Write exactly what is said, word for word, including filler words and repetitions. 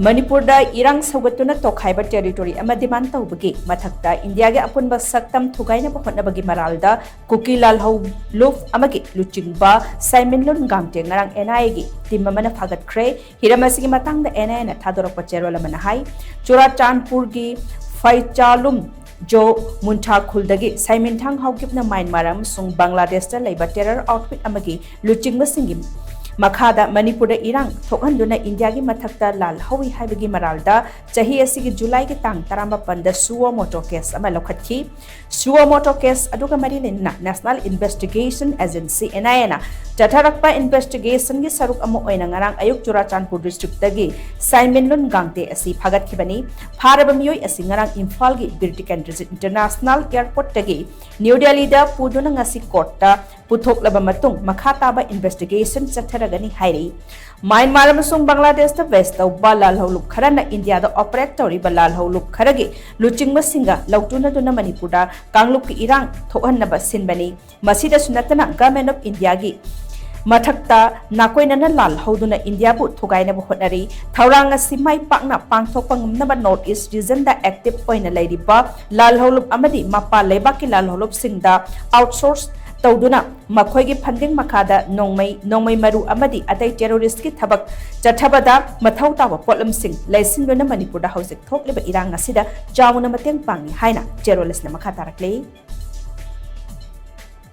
ꯃꯅꯤꯄꯨꯔꯗ ꯏꯔꯥꯡ ꯁꯧꯒꯠꯇꯨꯅ ꯇꯣꯈꯥꯏꯕ territory ꯑꯃ demand ꯇꯧꯕꯒꯤ ꯃꯊꯛꯇ ꯏꯟꯗꯤꯌꯥꯒꯤ ꯑꯄꯨꯟꯕ ꯁꯛꯇꯝ ꯊꯨꯒꯥꯏꯅꯕ ꯍꯣꯠꯅꯕꯒꯤ ꯃꯔꯥꯜꯗ ꯀꯨꯀꯤ ꯂꯥꯜꯍꯧꯂꯨꯞ ꯑꯃꯒꯤ ꯂꯨꯆꯤꯡꯕ ꯁꯥꯏꯃꯤꯟꯂꯨꯟ ꯒꯥꯡꯇꯦ ꯉꯔꯥꯡ N I A ꯒꯤ team ꯑꯃꯅ ꯐꯥꯒꯠꯈ꯭ꯔꯦ꯫ ꯍꯤꯔꯝ ꯑꯁꯤꯒꯤ ꯃꯇꯥꯡꯗ N I A ꯅ ꯊꯥꯗꯣꯔꯛꯄ ꯆꯦꯔꯣꯜ ꯑꯃꯅ ꯍꯥꯏ, ꯆꯨꯔꯥꯆꯥꯟꯄꯨꯔꯒꯤ ꯐꯩꯆꯥꯂꯨꯝ ꯖꯣ ꯃꯨꯟꯊꯥ ꯈꯨꯜꯗꯒꯤ ꯁꯥꯏꯃꯤꯟꯊꯥꯡ ꯍꯥꯎꯀꯤꯞꯅ ꯃ꯭ꯌꯥꯟꯃꯥꯔ ꯑꯃꯁꯨꯡ ꯕꯪꯒ꯭ꯂꯥꯗꯦꯁꯇ ꯂꯩꯕ terror outfit ꯑꯃꯒꯤ ꯂꯨꯆꯤꯡꯕꯁꯤꯡꯒꯤ ꯃꯈꯥꯗ ꯃꯅꯤꯄꯨꯔꯗ ꯏꯔꯥꯡ ꯊꯣꯛꯍꯟꯗꯨꯅ ꯏꯟꯗꯤꯌꯥꯒꯤ ꯃꯊꯛꯇ ꯂꯥꯜ ꯍꯧꯏ ꯍꯥꯏꯕꯒꯤ ꯃꯔꯥꯜꯗ ꯆꯍꯤ ꯑꯁꯤꯒꯤ ꯖꯨꯂꯥꯏꯒꯤ ꯇꯥꯡ ꯇꯔꯥꯃꯥꯄꯟꯗ suo motu case ꯑꯃ ꯂꯧꯈꯠꯈꯤ꯫ Suo motu case ꯑꯗꯨꯒ ꯃꯔꯤ ꯂꯩꯅꯅ National Investigation Agency, N I A ꯅ ꯆꯠꯊꯔꯛꯄ investigationꯒꯤ ꯁꯔꯨꯛ ꯑꯃ ꯑꯣꯏꯅ ꯉꯔꯥꯡ ꯑꯌꯨꯛ ꯆꯨꯔꯥꯆꯥꯟꯄꯨꯔ districtꯇꯒꯤ ꯁꯥꯏꯃꯤꯟꯂꯨꯟ ꯒꯥꯡꯇꯦ ꯑꯁꯤ ꯐꯥꯒꯠꯈꯤꯕꯅꯤ꯫ ꯐꯥꯔꯕ ꯃꯤꯑꯣꯏ ꯑꯁꯤ ꯉꯔꯥꯡ ꯏꯝꯐꯥꯜꯒꯤ ꯕꯤꯔ ꯇꯤꯀꯦꯟꯗ꯭ꯔꯖꯤꯠ International Airportꯇꯒꯤ ꯅ꯭ꯌꯨ ꯗꯦꯜꯂꯤꯗ ꯄꯨꯗꯨꯅ ꯉꯁꯤ courtꯇ ꯄꯨꯊꯣꯛꯂꯕ ꯃꯇꯨꯡ ꯃꯈꯥ ꯇꯥꯕ investigation ꯆꯠꯊꯔꯒꯅꯤ ꯍꯥꯏꯔꯤ꯫ ꯃ꯭ꯌꯥꯟꯃꯥꯔ ꯑꯃꯁꯨꯡ ꯕꯪꯒ꯭ꯂꯥꯗꯦꯁꯇ base ꯇꯧꯕ ꯂꯥꯜꯍꯧꯂꯨꯞ ꯈꯔꯅ ꯏꯟꯗꯤꯌꯥꯗ operate ꯇꯧꯔꯤꯕ ꯂꯥꯜꯍꯧꯂꯨꯞ ꯈꯔꯒꯤ ꯂꯨꯆꯤꯡꯕꯁꯤꯡꯒ ꯂꯧꯇꯨꯅꯗꯨꯅ ꯃꯅꯤꯄꯨꯔꯗ ꯀꯥꯡꯂꯨꯞꯀꯤ ꯏꯔꯥꯡ ꯊꯣꯛꯍꯟꯅꯕ ꯁꯤꯟꯕꯅꯤ꯫ ꯃꯁꯤꯗꯁꯨ ꯅꯠꯇꯅ Government of Indiaꯒꯤ ꯃꯊꯛꯇ ꯅꯥꯀꯣꯏꯅꯅ ꯂꯥꯜ ꯍꯧꯗꯨꯅ ꯏꯟꯗꯤꯌꯥꯕꯨ ꯊꯨꯒꯥꯏꯅꯕ ꯍꯣꯠꯅꯔꯤ꯫ ꯊꯧꯔꯥꯡ ꯑꯁꯤ ꯃꯥꯏ ꯄꯥꯛꯅ ꯄꯥꯡꯊꯣꯛꯄ ꯉꯝꯅꯕ North East regionꯗ active ꯑꯣꯏꯅ ꯂꯩꯔꯤꯕ ꯂꯥꯜꯍꯧꯂꯨꯞ ꯑꯃꯗꯤ ꯃꯄꯥꯟ ꯂꯩꯕꯥꯛꯀꯤ ꯂꯥꯜꯍꯧꯂꯨꯞꯁꯤꯡꯗ outsource ꯇꯧꯗꯨꯅ ꯃꯈꯣꯏꯒꯤ funding ꯃꯈꯥꯗ ꯅꯣꯡꯃꯩ, ꯅꯣꯡꯃꯩ ꯃꯔꯨ ꯑꯃꯗꯤ ꯑꯇꯩ terroristꯀꯤ ꯊꯕꯛ ꯆꯠꯊꯕꯗ ꯃꯊꯧ ꯇꯥꯕ ꯄꯣꯠꯂꯝꯁꯤꯡ ꯂꯩꯁꯤꯟꯗꯨꯅ ꯃꯅꯤꯄꯨꯔꯗ ꯍꯧꯖꯤꯛ ꯊꯣꯛꯂꯤꯕ ꯏꯔꯥꯡ ꯑꯁꯤꯗ ꯆꯥꯎꯅ ꯃꯇꯦꯡ ꯄꯥꯡꯏ ꯍꯥꯏꯅ ꯆꯦꯔꯣꯜ ꯑꯁꯤꯅ ꯃꯈꯥ ꯇꯥꯔꯛꯂꯤ꯫